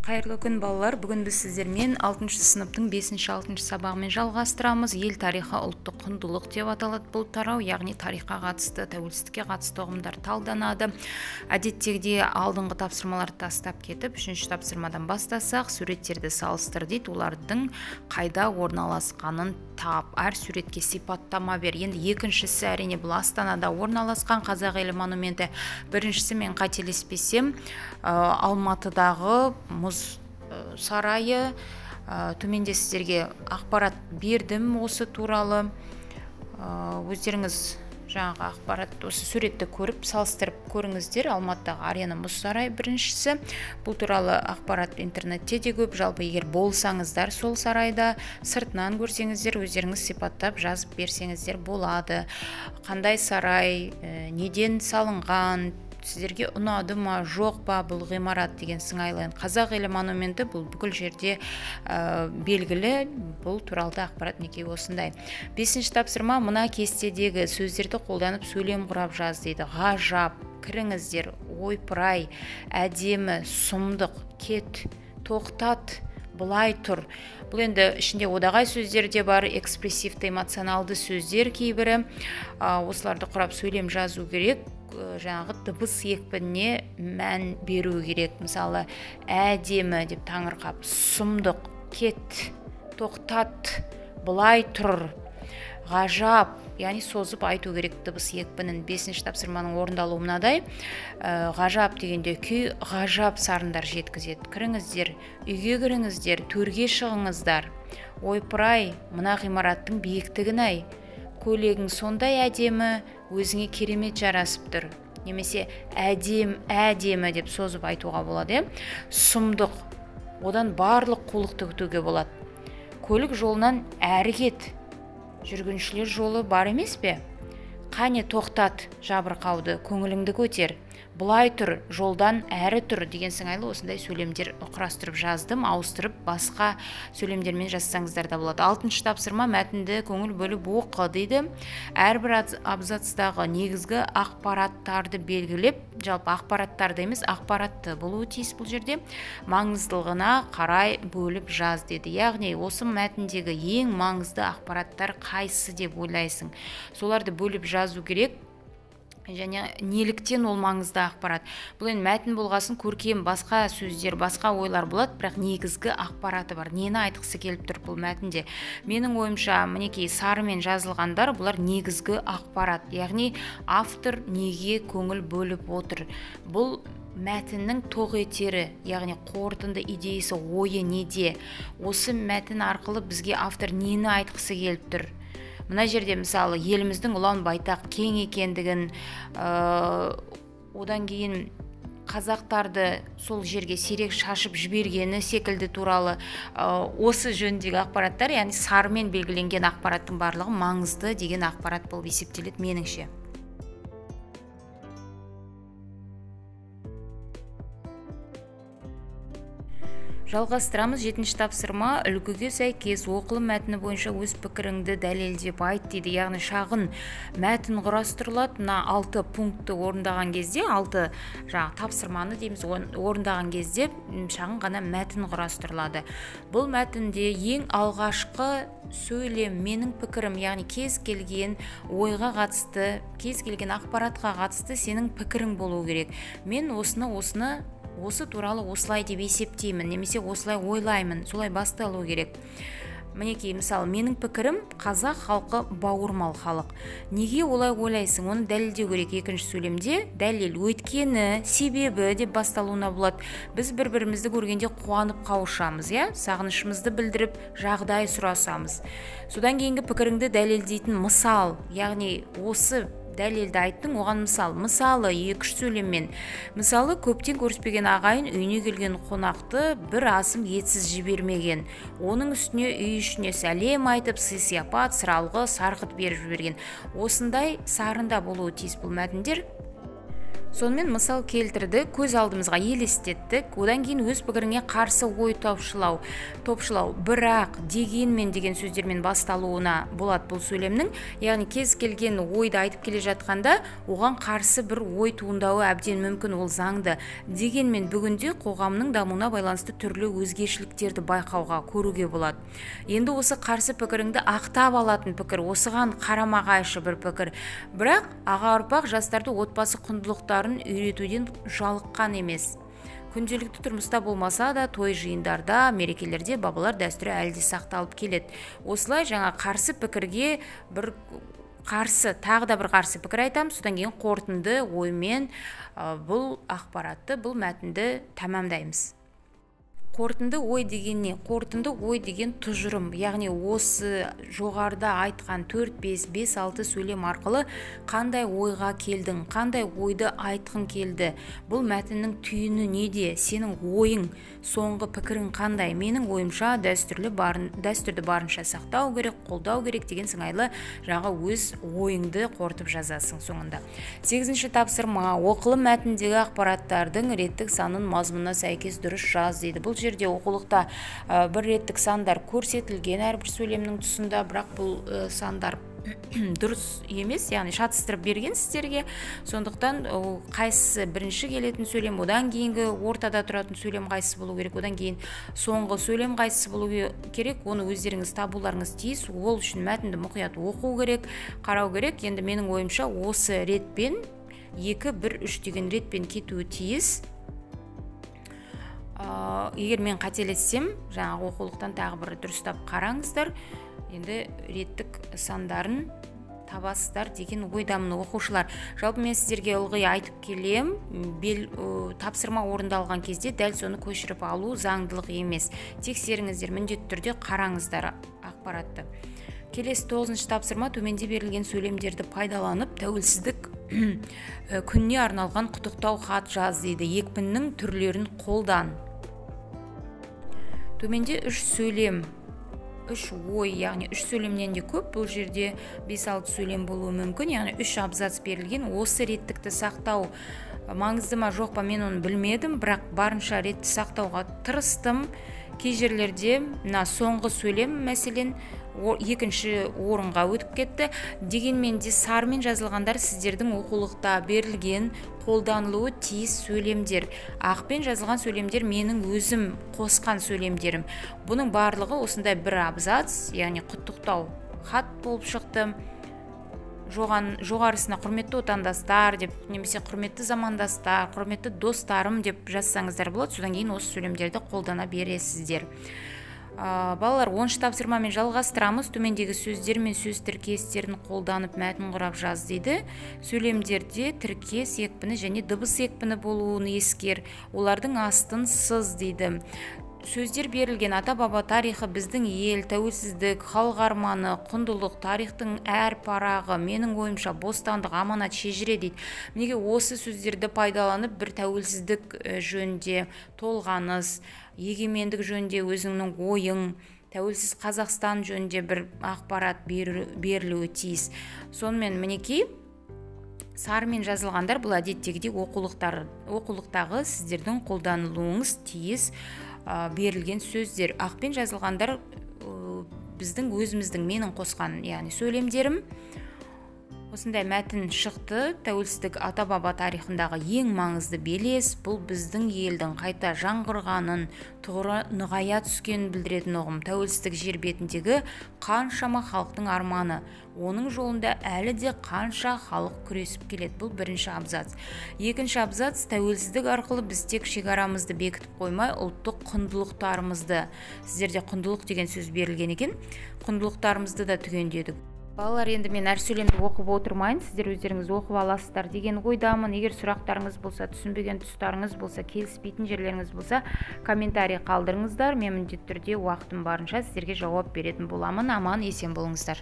Қайырлы күн, балалар. Бүгін біз сіздермен 6 сыныптың 5-6 сабағымен жалғастырамыз. Ел тарихы ұлттық құндылық деп аталады бұл тарау, яғни тарихқа қатысты, тәуелсіздікке қатысты ұғымдар талданады. Әдеттегідей алдыңғы тапсырмаларды тастап кетіп, 3-ші тапсырмадан бастасақ, суреттерді салыстыр дейді, олардың қайда орналасқанын тап, әр суретке сипаттама бер. Енді екіншісі әрине бұл Астанада орналасқан Қазақ елі монументі. Біріншісі, мен қателеспесем, Алматыдағы мұз сарайы. Төменде сіздерге ақпарат бердім осы туралы. Өздеріңіз жаңағы ақпарат, осы суретті көріп, салыстырып көріңіздер. Алматыдағы Арена мұз сарайы біріншісі. Бұл туралы ақпарат интернетте де көп. Жалпы егер болсаңыздар сол сарайда, сыртынан көрсеңіздер, өздеріңіз сипаттап жазып берсеңіздер болады. Қандай сарай, неден салынған, сіздерге ұнады ма, жоқ па бұл ғимарат деген сыңайлы. Қазақ елі монументі бұл бүкіл жерде белгілі. Бұл туралы да ақпарат мінекей осындай. 5-ші тапсырма, мына кестедегі сөздерді қолданып сөйлем құрап жаз дейді. Ғажап, кіріңіздер, ойпырай, әдемі, сұмдық, кет, тоқтат, былай тұр. Бұл енді ішінде одағай сөздер де бар, экспрессивті, эмоционалды сөздер кейбірі. Осыларды құрап сөйлем жазу керек. Жаңағы дыбыс екпініне мән беру керек. Мысалы, әдемі деп таңырқап, сұмдық, кет, тоқтат, былай тұр, ғажап, яғни созып айту керек дыбыс екпінін. 5-ші тапсырманың орындалуы мынадай. Ғажап дегенде күй ғажап сарындар жеткізеді. Кіріңіздер, үйге кіріңіздер, төрге шығыңыздар. Ойпырай, мына ғимараттың биіктігін-ай. Көйлегің сондай әдемі, өзіңе керемет жарасып тұр. Немесе әдем, әдемі деп созып айтуға болады. Сұмдық, одан барлық қулықты күтуге болады. Көлік жолынан әрі кет, жүргіншілер жолы бар емес пе? Қане тоқтат жабырқауды, көңіліңді көтер. Былай тұр, жолдан әрі тұр деген сыңайлы осындай сөйлемдер құрастырып жаздым, ауыстырып басқа сөйлемдермен жазсаңыздар да болады. 6-шы тапсырма, мәтінді көңіл бөліп оқы дейді. Әрбір абзацтағы негізгі ақпараттарды белгілеп, жалпы ақпараттарды емес, ақпаратты болуы тиіс бұл жерде, маңыздылығына қарай бөліп жаз деді. Яғни осы мәтіндегі ең маңызды ақпараттар қайсы деп ойлайсың? Соларды бөліп жазу керек. Және неліктен ол маңызды ақпарат? Бұл енді мәтін болғасын көркем басқа сөздер, басқа ойлар болады, бірақ негізгі ақпараты бар. Нені айтқысы келіп тұр бұл мәтінде? Менің ойымша, мінекей сарымен жазылғандар бұлар негізгі ақпарат. Яғни автор неге көңіл бөліп отыр? Бұл мәтіннің тоқ етері, яғни қорытынды идеясы, ойы неде? Осы мәтін арқылы бізге автор нені айтқысы келіп тұр? Мына жерде мысалы еліміздің ұлан байтақ кең екендігін, одан кейін қазақтарды сол жерге сирек шашып жібергені секілді туралы осы жөніндегі ақпараттар, яғни сарымен белгіленген ақпараттың барлығы маңызды деген ақпарат болып есептеледі меніңше. Жалғастырамыз. 7-ші тапсырма, үлгіге сәйкес оқылым мәтіні бойынша өз пікіріңді дәлелдеп айт дейді. Яғни шағын мәтін құрастырылады. Мына 6 пунктті орындаған кезде, 6 жаңағы тапсырманы дейміз, орындаған кезде шағын ғана мәтін құрастырылады. Бұл мәтінде ең алғашқы сөйлем, менің пікірім, яғни кез келген ойға қатысты, кез келген ақпаратқа қатысты сенің пікірің болу керек. Мен осыны осы туралы осылай деп есептеймін, немесе осылай ойлаймын, солай басталу керек. Мінекей, мысалы, менің пікірім, қазақ халқы бауырмал халық. Неге олай ойлайсың? Оны дәлелдеу керек. Екінші сөйлемде дәлел, өйткені, себебі деп басталуына болады. Біз бір-бірімізді көргенде қуанып қауышамыз, иә? Сағынышымызды білдіріп, жағдай сұрасамыз. Содан кейінгі пікіріңді дәлелдейтін мысал, яғни осы дәлелді айттың, оған мысал. Мысалы, 2-3 сөйлеммен. Мысалы, көптен көріспеген ағайын үйіне келген қонақты бір асым етсіз жібермеген. Оның үстіне үй ішіне сәлем айтып, сый-сияпат, сыралғы, сарқыт беріп жіберген. Осындай сарында болуы тиіс бұл мәтіндер. Сонымен мысал келтірді, көз алдымызға елестеттік. Одан кейін өз пікіріңе қарсы ой топшылау. Бірақ, дегенмен деген сөздермен басталуына болады бұл сөйлемнің. Яғни кез келген ойды айтып келе жатқанда оған қарсы бір ой туындауы әбден мүмкін, ол заңды. Дегенмен бүгінде қоғамның дамуына байланысты түрлі өзгешіліктерді байқауға, көруге болады. Енді осы қарсы пікіріңді ақтап алатын пікір, осыған қарама-қайшы бір пікір. Бірақ аға ұрпақ жастарды отбасы құндылықтарын үйретуден жалыққан емес. Күнделікті тұрмыста болмаса да, той жиындарда, мерекелерде бабалар дәстүрі әлі де сақталып келеді. Осылай жаңа қарсы пікірге бір қарсы, тағы да бір қарсы пікір айтамыз, содан кейін қорытынды оймен бұл ақпаратты, бұл мәтінді тәмамдаймыз. Қорытынды ой деген не? Қорытынды ой деген тұжырым, яғни осы жоғарыда айтқан 4, 5, 5, 6 сөйлем арқылы қандай ойға келдің, қандай ойды айтқың келді, бұл мәтіннің түйіні неде, сенің ойың, соңғы пікірің қандай? Менің ойымша дәстүрді барынша сақтау керек, қолдау керек деген сыңайлы жаңа өз ойыңды қорытып жазасың соңында. 8-ші тапсырма. Оқылым мәтіндегі ақпараттардың реттік санын мазмұнына сәйкес дұрыс жаз дейді. Бұл жерде оқулықта бір реттік сандар көрсетілген әрбір сөйлемнің тұсында, бірақ бұл сандар дұрыс емес, яғни шатыстырып берген сіздерге. Сондықтан қайсысы бірінші келетін сөйлем, одан кейінгі ортада тұратын сөйлем қайсысы болу керек, одан кейін соңғы сөйлем қайсысы болу керек, оны өздеріңіз табуларыңыз тиіс. Ол үшін мәтінді мұқият оқу керек, қарау керек. Енді менің ойымша осы ретпен 2, 1, 3 деген ретпен кетуі тиіс. Егер мен қателессем, жаңағы оқулықтан тағы бір дұрыстап қараңыздар. Енді реттік сандарын табасыздар деген ойдамын оқушылар. Жалпы мен сіздерге ылғи айтып келем, тапсырма орындалған кезде дәл соны көшіріп алу заңдылық емес. Тексеріңіздер, міндетті түрде қараңыздар ақпаратты. Келесі 9-шы тапсырма. Төменде берілген сөйлемдерді пайдаланып, тәуелсіздік күніне арналған құттықтау хат жаз дейді. Екпіннің түрлерін қолдан. Төменде 3 сөйлем, 3 ой, яғни 3 сөйлемнен де көп, бұл жерде 5-6 сөйлем болуы мүмкін, яғни 3 абзац берілген. Осы реттікті сақтау маңызды ма жоқ па, мен оны білмедім, бірақ барынша ретті сақтауға тырыстым. Кей жерлерде мына соңғы сөйлем, мәселен, екінші орынға өтіп кетті. Дегенмен де сарымен жазылғандар сіздердің оқулықта берілген қолданылуы тиіс сөйлемдер. Ақпен жазылған сөйлемдер менің өзім қосқан сөйлемдерім. Бұның барлығы осындай бір абзац, яғни құттықтау хат болып шықты. Жоғарысына құрметті отандастар деп, немесе құрметті замандастар, құрметті достарым деп жазсаңыздар болады. Содан кейін осы сөйлемдерді қолдана бересіздер. Балалар, 10-шы тапсырмамен жалғастырамыз. Төмендегі сөздер мен сөз тіркестерін қолданып мәтін құрап жаз дейді. Сөйлемдерде тіркес екпіні және дыбыс екпіні болуын ескер. Олардың астын сыз дейді. Сөздер берілген: ата-баба тарихы, біздің ел, тәуелсіздік, халық арманы, құндылық, тарихтың әр парағы, менің ойымша, бостандық, аманат, шежіре дейді. Мінекей осы сөздерді пайдаланып бір тәуелсіздік жөнінде толғаныс, егемендік жөнінде өзіңнің ойың, тәуелсіз Қазақстан жөнінде бір ақпарат берілуі тиіс. Сонымен мінекей сарымен жазылғандар бұл әдеттегідей оқулықтағы сіздердің қолданылуыңыз тиіс берілген сөздер. Ақпен жазылғандар біздің өзіміздің, менің қосқан, яғни сөйлемдерім. Осындай мәтін шықты. Тәуелсіздік ата-баба тарихындағы ең маңызды белес, бұл біздің елдің қайта жаңғырғанын, тұғыры нығая түскенін білдіретін ұғым. Тәуелсіздік жер бетіндегі қаншама халықтың арманы, оның жолында әлі де қанша халық күресіп келеді. Бұл бірінші абзац. Екінші абзац: тәуелсіздік арқылы біз тек шекарамызды бекітіп қоймай, ұлттық құндылықтарымызды, сіздерде құндылық деген сөз берілген екен, құндылықтарымызды да түгендедік. Балалар, енді мен әр сөйлемді оқып отырмайын, сіздер өздеріңіз оқып аласыздар деген ойдамын. Егер сұрақтарыңыз болса, түсінбеген тұстарыңыз болса, келіспейтін жерлеріңіз болса, комментарий қалдырыңыздар. Мен міндетті түрде уақытым барынша сіздерге жауап беретін боламын. Аман есен болыңыздар.